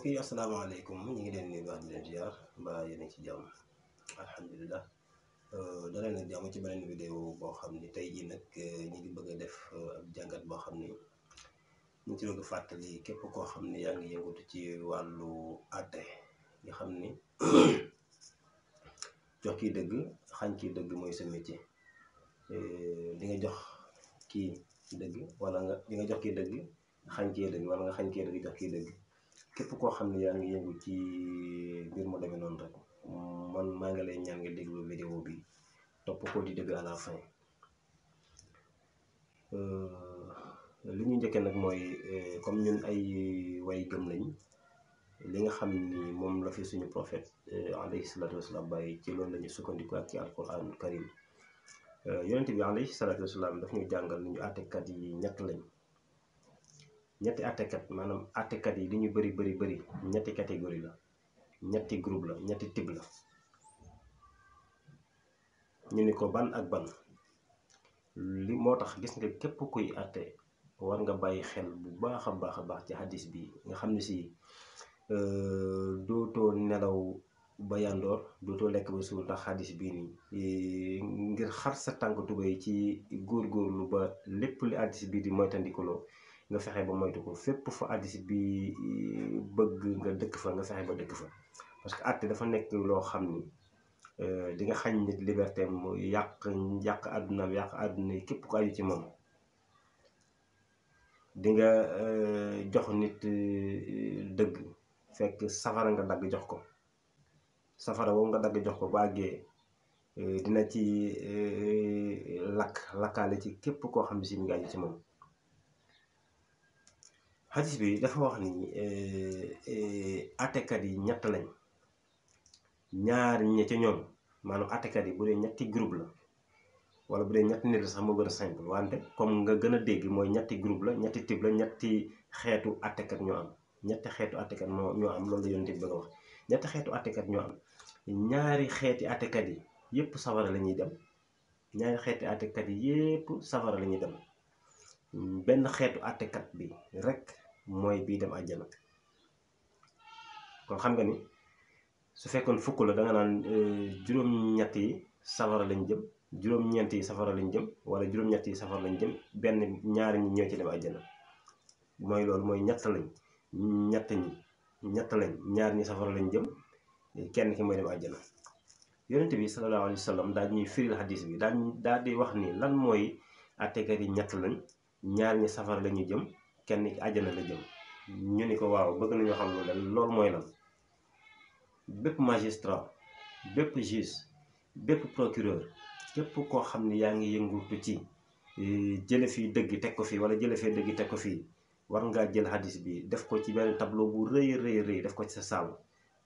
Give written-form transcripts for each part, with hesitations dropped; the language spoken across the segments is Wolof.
yi asalaamaaleykum ñu ngi leen nuyu baax di leen ziar mbaa yéen a ci jàmm alhamdulilah dalee nag jàmm ci beneen vidéo boo xam ni tey jii nag ñu ngi bëgg a def ab jàngat boo xam ni ñu ci bëgg fàttali képp koo xam ni yaa ngi yëngatu ci wàllu àtte nga xam ni jox kii dëgg xañ kii dëgg mooy sa métier. di nga jox kii dëgg wala di nga jox kii dëgg xañ kii dëgg wala nga xañ kii dëgg jox kii dëgg. képp koo xam ne yaa ngi yëngu ci mbir mu demee noonu rek man maa ngi lay ñaan nga déglu vidéo bi topp ko di début à la fin. li ñu njëkkee nag mooy comme ñun ay way gëm lañ li nga xam ni moom la fi suñu prophète alayhi salaatu wasalaam bàyyi ci loolu la ñu sukkandiku ak ci alquran karim. yonent bi alayhi salaatu wasalaam daf ñu jàngal ni ñu àttekat yi ñett lañ. ñetti àttekat maanaam àttekat yi li ñu bëri ñetti catégorie la ñetti groupe la ñetti type la ñu ni ko ban ak ban li moo tax gis nga képp kuy àtte war nga bàyyi xel bu baax a baax ci hadis bi nga xam ne si dootoo nelaw ba yandoor dootoo lekk ba suur ndax hadis bii nii ngir xar sa tànk tubéy ci góorgóorlu ba lépp li hadis bii di moytandikuloo nga fexe ba moytu ko fépp fa addis bi bëgg nga dëkk fa nga fexe ba dëkk fa parce que àtte dafa nekk loo xam ni di nga xañ nit liberté mu yàq àddunaam yàq àdduna yi képp ko aju ci moom. di nga jox nit dëgg fekk safara nga dagg jox ko safara boobu nga dagg jox ko bu àggee dina ci lakkaale ci képp koo xam ne si mi ngi aju ci moom. hadis bi dafa wax ni àttekat yi ñett lañ ñaar ñi ca ñoom maanaam àttekat yi bu dee ñetti groupe la wala bu dee ñetti nit sax moo gën a simple wante comme nga gën a dégg mooy ñetti groupe la ñetti type la ñetti xeetu àttekat ñoo am ñetti xeetu àttekat ñoo am loolu la yonent bi bëgg a wax ñetti xeetu àttekat ñoo am ñaari xeeti àttekat yi yépp safara la ñuy dem ñaari xeeti àttekat yi yépp safara la ñuy dem benn xeetu àttekat bi rek mooy bii dem àjjana. kon xam nga ni su fekkoon fukk la da nga naan juróom-ñett yi safara lañ jëm juróom-ñeent yi safara lañ jëm wala juróom-ñett yi safara lañ jëm benn ñaari ñi ñoo ci dem àjjana mooy loolu mooy ñett lañ ñaar ñi safara lañ jëm kenn ki mooy dem àjjana. yonent bi sallallahu alayhi wa sallam daal ñuy firil hadis bi daal di wax ni lan mooy àttekat yi ñett lañ ñaar ñi safara la ñuy jëm kenn ki àjjana la jëm ñu ni ko waaw bëgg nañoo xam loolu mooy lan. bépp magistrat bépp juge bépp procureur képp koo xam ne yaa ngi yëngutu ci jële fii dëgg teg ko fii wala jële fee dëgg teg ko fii war ngaa jël hadis bi def ko ci benn tableau bu rëy def ko ci sa saal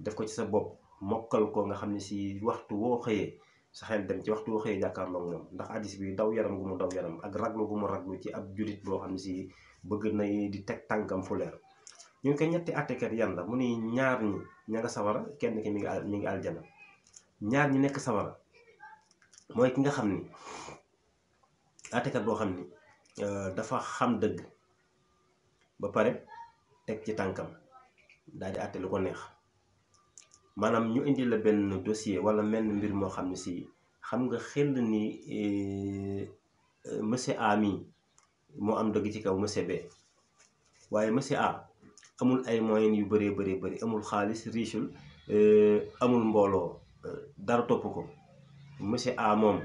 def ko ci sa bopp mokkal ko nga xam ne si waxtu woo xëyee sa xel dem ci waxtu woo xëyee jàkkaarloo moom ndax hadis bi daw yaram gu mu daw yaram ak raglu gu mu raglu ci ab julit boo xam ne si bëgg na di teg tànkam fu leer. ñu ngi koy ñetti àttekat yan la mu ni ñaar ñi ña nga sawara kenn ki mi ngi aljana. ñaar ñi nekk sawara mooy ki nga xam ni àttekat boo xam ni dafa xam dëgg ba pare teg ci tànkam daal di àtte lu ko neex maanaam ñu indi la benn dossier wala menn mbir moo xam ne si xam nga xel ni monsieur A mi moo am dëgg ci kaw monsieur B waaye monsieur A amul ay moyens yu bëree amul xaalis richeul amul mbooloo dara topp ko monsieur A moom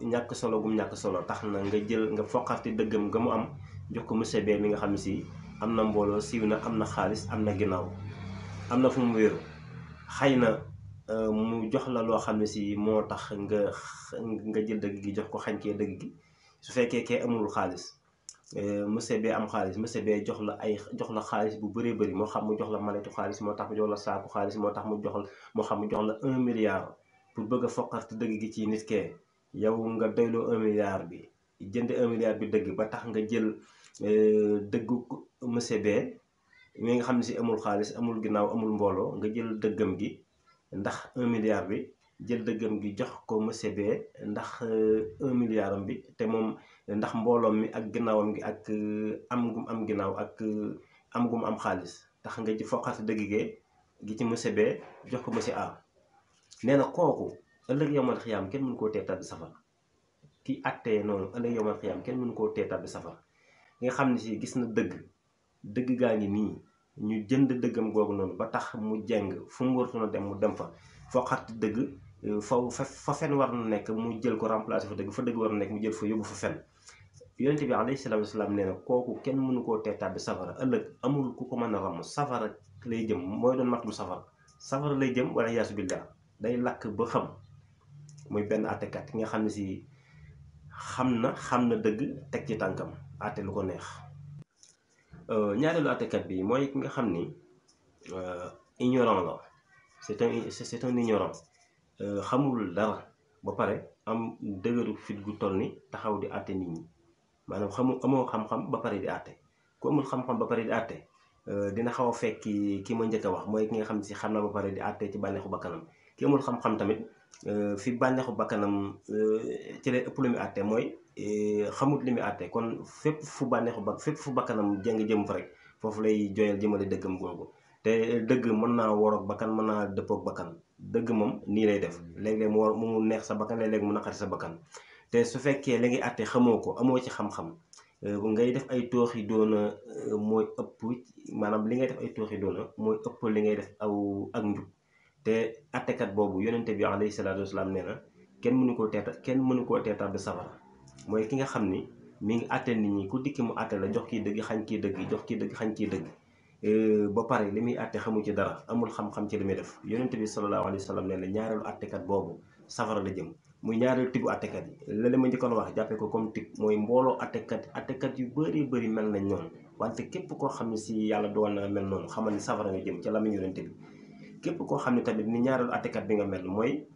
ñàkk solo gum ñàkk solo tax na nga jël nga foqarti dëggam nga mu am jox ko monsieur B mi nga xam ne si am na mbooloo siiw na am na xaalis am na ginnaaw am na fu mu wéeru xëy na mu jox la loo xam ne si moo tax nga jël dëgg gi jox ko xañ kee dëgg gi su fekkee kee amul xaalis monsieur B am xaalis monsieur B jox la xaalis bu bëree moo xam mu jox la maletu xaalis moo tax mu jox la saaku xaalis moo tax mu jox la 1 milliard pour bëgg a foqarti dëgg gi ci nit kee yow nga doyloo 1 milliard bi jënd 1 milliard bi dëgg ba tax nga jël dëggu monsieur B mi nga xam ne si amul xaalis amul ginnaaw amul mbooloo nga jël dëggam gi ndax 1 milliard bi jël dëggam gi jox ko monsieur B ndax 1 milliard am bi te moom ndax mbooloom mi ak ginnaawam gi ak am gum am ginnaaw ak am gum am xaalis tax nga ci foqati dëgg gi ci monsieur B jox ko monsieur A. nee na kooku ëllëg yawmal xiyaam kenn mënu koo tee tàbbi safara. ki attee noonu ëllëg yawmal xiyaam kenn mënu koo tee tàbbi safara. nga xam ne si gis na dëgg gaa ngi nii ñu jënd dëggam googu noonu ba tax mu jeng fu mu wartoon a dem mu dem fa foqati dëgg fa fen war na nekk mu jël ko remplacer fa dëgg war na nekk mu jël fa yóbbu fa fen. yonent bi alayhi salaatu wasalaam nee na kooku kenn mënu koo tee tàbbi safara ëllëg amul ku ko mën a ram safara lay jëm mooy doon matum safara lay jëm wala yaasu billah day lakk ba xam. muy benn àttekat ki nga xam ne si xam na dëgg teg ci tànkam àtte lu ko neex. ñaareelu àttekat bi mooy ki nga xam ni ignorant la c'est un ignorant xamul dara ba pare am dëgëru fit gu toll ni taxaw di àtte nit ñi maanaam amoo xam-xam ba pare di àtte. ku amul xam-xam ba pare di àtte dina xaw a fekki ki ma njëkk a wax mooy ki nga xam ne si xam na ba pare di àtte ci bànneexu bakkanam. ki amul xam-xam tamit fi bànneexu bakkanam ci lay ëpp lu muy àtte mooy xamut li muy àtte kon fépp fu bakkanam jeng jëm fa rek foofu lay jooyal jëmale dëggam googu. te dëgg mën naa waroog bakkan mën naa dëppoog bakkan dëgg moom nii lay def léeg-léeg mu neex sa bakkan léeg-léeg mu naqari sa bakkan. te su fekkee li ngay àtte xamoo ko amoo ci xam-xam ngay def ay tooxi doona mooy ëpp maanaam li ngay def ay tooxi doona mooy ëpp li ngay def ak njub. te attekat boobu yonente bi alayhi salaatu wasalaam nee na kenn mënu koo teetal bi safara. mooy ki nga xam ni mi ngi àtte nit ñi ku dikki mu àtte la jox kii dëgg xañ kii dëgg jox kii dëgg xañ kii dëgg ba pare li muy àtte xamu ci dara amul xam-xam ci li muy def. yonente bi sallallahu alayhi wa sallam nee na ñaareelu attekat boobu safara la jëm. muy ñaareelu tibu attekat yi la ma njëkkoon wax jàppee ko comme tib mooy mbooloo attekat yu bëri mel nañ noonu wante képp koo xam ne si yàlla dogal na mel noonu xamal ni safara nga jëm ca la mu yonente bi. képp koo xam ne tamit ni ñaareelu attekat bi nga mel mooy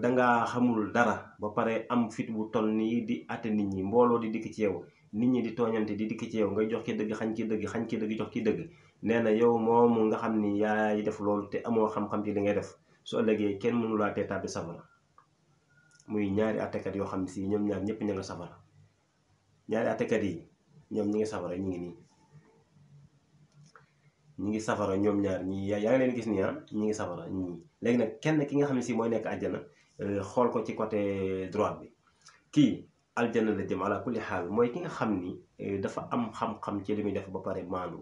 dangaa xamul dara ba pare am fit bu toll nii di atte nit ñi mbooloo di dikk ci yow nit ñi di tooñante di dikk ci yow ngay jox ki dëgg xañ ki dëgg jox ki dëgg. nee na yow moomu nga xam ni yaay def loolu te amoo xam-xam ci li ngay def su ëllëgee kenn mënu laa tee tàbbi safara. muy ñaari attekat yoo xam ne si ñoom ñaar ñëpp ña nga safara. ñaari attekat yi ñoom ñi ngi safara ñu ngi nii ñi ngi safara ñoom ñaar ñi yaa ngi leen gis nii ñi ngi safara ñii. léegi nag kenn ki nga xam ne si mooy nekk àjjana xool ko ci côté droite bi kii aljana la jëm ala kulli xaal mooy ki nga xam ni dafa am xam-xam ci li muy def ba pare maandu.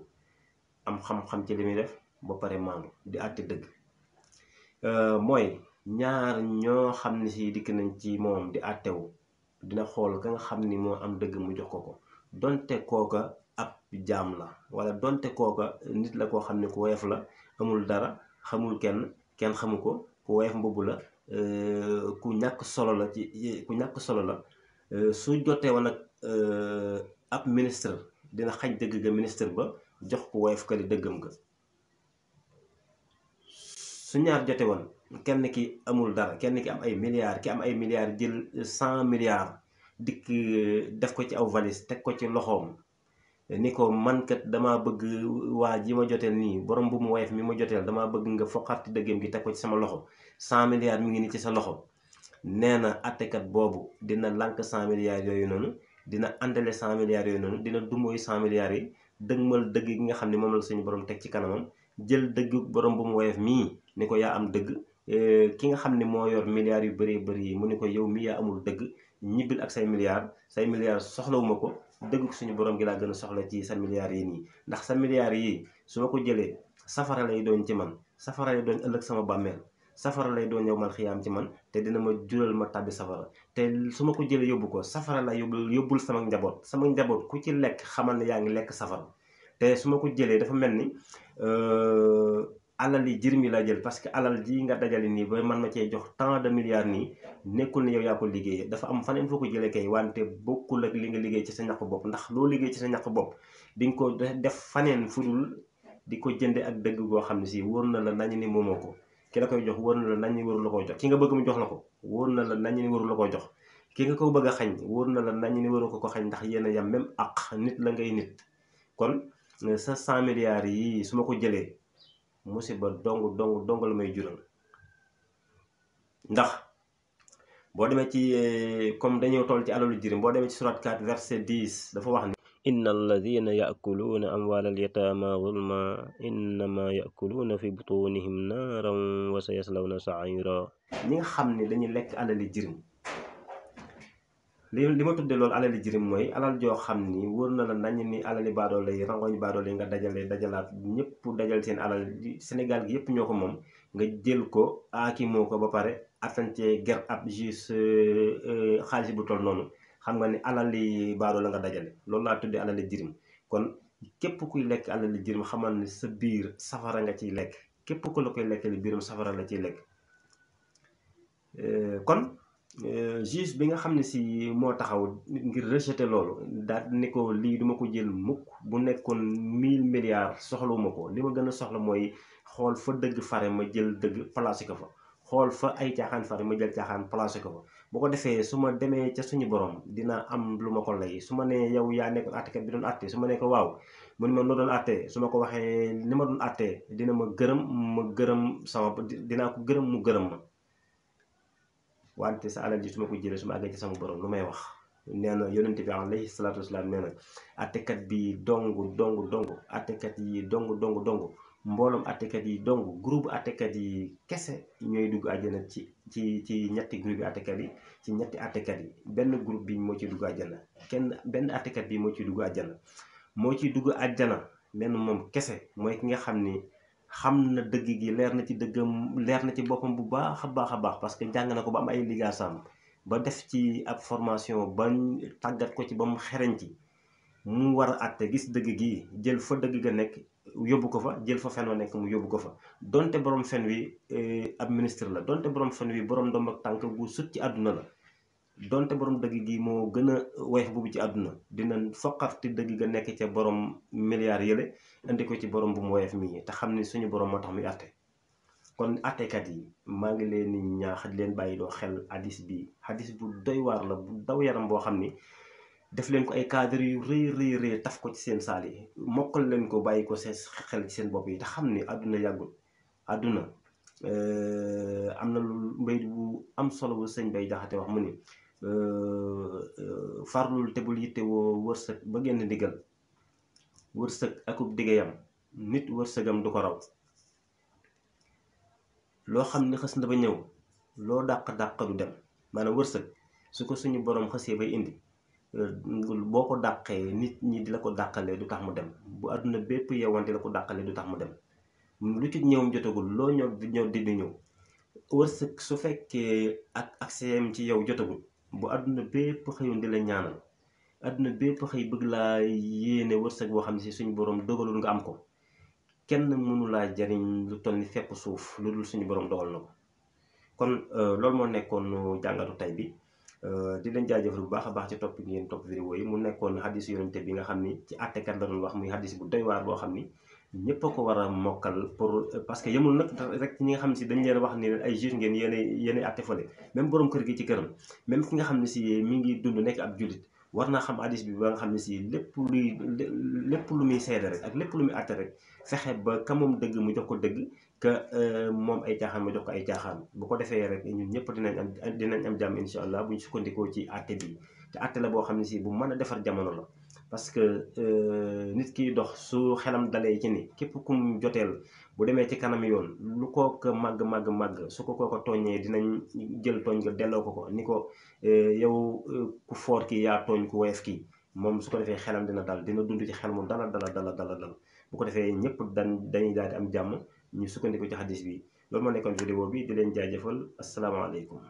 am xam-xam ci li muy def ba pare maandu di àtte dëgg. mooy ñaar ñoo xam ne si dikk nañ ci moom di àttewu dina xool ka nga xam ni moo am dëgg mu jox ko donte kooka ab jaam la wala donte kooka nit la koo xam ne ku woyof la amul dara xamul kenn xamu ko ku woyof mbubb la ku ñàkk solo la su jotee woon nag ab ministre dina xañ dëgg ga ministre ba jox ko woyof kali dëggam ga. su ñaar jote woon kenn ki amul dara kenn ki am ay milliards jël 100 milliards dikk def ko ci aw valise teg ko ci loxoom ni ko man kat dama bëgg waa ji ma joteel nii borom bu mu woyof mi ma joteel dama bëgg nga foqarti dëggam gi teg ko ci sama loxo 100 milliards mi ngi ni ci sa loxo. nee na attekat boobu dina lànk 100 milliards yooyu noonu dina àndale 100 milliards yooyu noonu dina dumooy 100 milliards yi dëgmal dëgg gi nga xam ne moom la suñu borom teg ci kanamam jël dëgg borom bu mu woyof mii ni ko yaa am dëgg. ki nga xam ne moo yor milliards yu bëri yi mu ni ko yow mi yaa amul dëgg ñibbil ak say milliards soxlawuma ko dëgg suñu borom gi laa gën a soxla ci sa milliards yi nii ndax sa milliards yi su ma ko jëlee safara lay doon ci man safara lay doon ëllëg sama bàmmeel safara lay doon yow mal xiyaam ci man te dina ma jural ma tàbbi safara te su ma ko jëlee yóbbu ko safara la yóbbul sama njaboot ku ci lekk xamal ne yaa ngi lekk safara. te su ma ko jëlee dafa mel ni alal yi jërmi laa jël parce que alal ji nga dajale nii ba man ma cee jox tant de milliards nii nekkul ne yow yaa ko liggéey dafa am faneen foo ko jëlee kay wante bokkul ak li nga liggéey ci sa ñàkk bopp ndax loo liggéey ci sa ñàkk bopp di nga ko def faneen fudul di ko jënde ak dëgg goo xam ne si wóor na la nañu ni moomoo ko ki la koy jox wóor na la nañ ni waru la koy jox ki nga bëgg mu jox la ko wóor na la nañ ni waru la koy jox ki nga ko bëgg a xañ wóor na la nañ ni waru ko xañ ndax yéen a yam même ak nit la ngay nit. kon sa 100 milliards yi su ma ko jëlee musiba dong la may jural ndax boo demee ci comme dañoo toll ci alalu jirim boo demee ci surat 4 verset 10 dafa wax ni inna alladina yaakuluuna amwaala alyataama zulma innama yaakuluuna fi butunihim naaran wa sa yaslawna saira. ñi nga xam ne dañuy lekk alali jirim, li ma tuddee loolu alali jirim mooy alal joo xam ni wóor na la nañ ni alali baadoolo yi rangoñ baadoolo yi nga dajalaat ñëpp dajal seen alal Sénégal gi yëpp ñoo ko moom nga jël ko aakimoo ko ba pare attance ger ab jus xaalis bu toll noonu, xam nga ni alali baadoolo nga dajale. loolu laa tuddee alali jirim. kon képp kuy lekk alali jirim xamal ni sa biir safara nga ciy lekk, képp ku la koy lekk li biiram safara la ciy lekk. kon juge bi nga xam ne si moo taxaw ngir rejeter loolu daal ni ko lii duma ko jël mukk, bu nekkoon 1000 milliards soxlawuma ko, li ma gën a soxla mooy xool fa dëgg fare ma jël dëgg placé ko fa, xool fa ay caaxaan fare ma jël caaxaan placé ko fa. bu ko defee su ma demee ca suñu borom dina am lu ma ko lay. su ma nee yow yaa nekkoon àttekat bi doon àtte, su ma nee ko waaw mu ne ma noo doon àttee, su ma ko waxee ni ma doon àttee dina ma gërëm sama, dinaa ko gërëm mu gërëm ma. wante sa alal ji su ma ko jëlee su ma àggee ci sama borom lu may wax. nee na yonent bi alayhi salaatu wasalaam nee na attekat bi dong attekat yi dong mbooloom attekat yi dong groupe attekat yi kese ñooy dugg àjjana ci ñetti groupe yi attekat yi, ci ñetti attekat yi benn groupe bi moo ciy dugg àjjana, benn attekat bi moo ciy dugg àjjana. moo ciy dugg àjjana lenn moom kese mooy ki nga xam ni xam na dëgg gi, leer na ci dëggam, leer na ci boppam bu baax a baax parce que jàng na ko ba am ay ligaasam ba def ci ab formation ba tàggat ko ci ba mu xereñ ci, mu war a àtte gis dëgg gi jël fa dëgg ga nekk yóbbu ko fa, jël fa fen wa nekk mu yóbbu ko fa. donte borom fen wi ab ministre la, donte borom fen wi borom ndomb ak tànk gu sut ci àdduna la, donte borom dëgg gi moo gën a woyof boobu ci àdduna, dina foqarti dëgg ga nekk ca borom milliards yële indi ko ci borom bu mu woyof mii, te xam ni suñu borom moo tax muy àtte. kon àttekat yi maa ngi leen di ñaax di leen bàyyi doo xel hadis bi, hadis bu doy waar la, bu daw yaram boo xam ni def leen ko ay cadre yu rëy taf ko ci seen saal yi, mokkal leen ko, bàyyi ko seen xel ci seen bopp yi, te xam ni àdduna yàggul. àdduna am na lu mbay bu am solo bu sëñ Bay Jaxate wax mu ni farlul te bul yitte woo wërsëg ba génn ndigal, wërsëg akub diggéeyam nit wërsëgam du ko raw. loo xam ne xës na ba ñëw loo dàq du dem, maanaam wërsëg su ko suñu borom xësee bay indi boo ko dàqee nit ñi di la ko dàqalee du tax mu dem, bu àdduna bépp yeewante di la ko dàqalee du tax mu dem. lu ci ñëwam jotagul loo ñëw di ñëw. wërsëg su fekkee ak accès ci yow jotagul, bu àdduna bépp xëyoon di la ñaanal, àdduna bépp xëy bëgg laa yéene wërsëg boo xam ne si suñu borom dogalul nga am ko, kenn mënu laa jariñ lu toll ni fepp suuf lu dul suñu borom dogal na ko. kon loolu moo nekkoon jàngatu tay bi. di leen jaajëfal bu baax a baax ci topp ngeen topp vidéo yi. mu nekkoon hadis yonente bi nga xam ni ci àttekat la doon wax, muy hadis bu doy waar boo xam ni ñëpp a ko war a mokkal pour, parce que yemul nag rek ñi nga xam ne si dañ leen wax ni ay juge ngeen yéenay àtte fële, même borom kër gi ci këram, même ki nga xam ne si mi ngi dund nekk ab jullit war naa xam hadis bi ba nga xam ne si lépp lu muy seede rek ak lépp lu muy àtte rek fexe ba ka moom dëgg mu jox ko dëgg, que moom ay caaxaan mu jox ko ay caaxaan. bu ko defee rek ñun ñëpp dinañ am jàmm incha allah bu ñu sukkandikoo ci àtte bi. te àtte la boo xam ne si bu mën a defar jamono la, parce que nit kiy dox su xelam dalee ci ni képp kum joteel bu demee ci kanam yoon lu kooka màgg su ko kooko tooñee dinañ jël tooñ nga delloo ko ni ko yow ku foor ki yaa tooñ ku woyof kii, moom su ko defee xelam dina dund ci xel mu dala bu ko defee ñëpp dañuy daal di am jàmm ñu sukkandiku ci xadis bi. loolu moo nekkoon vidéo bi, di leen jaajëfal. asalaamaaleykum.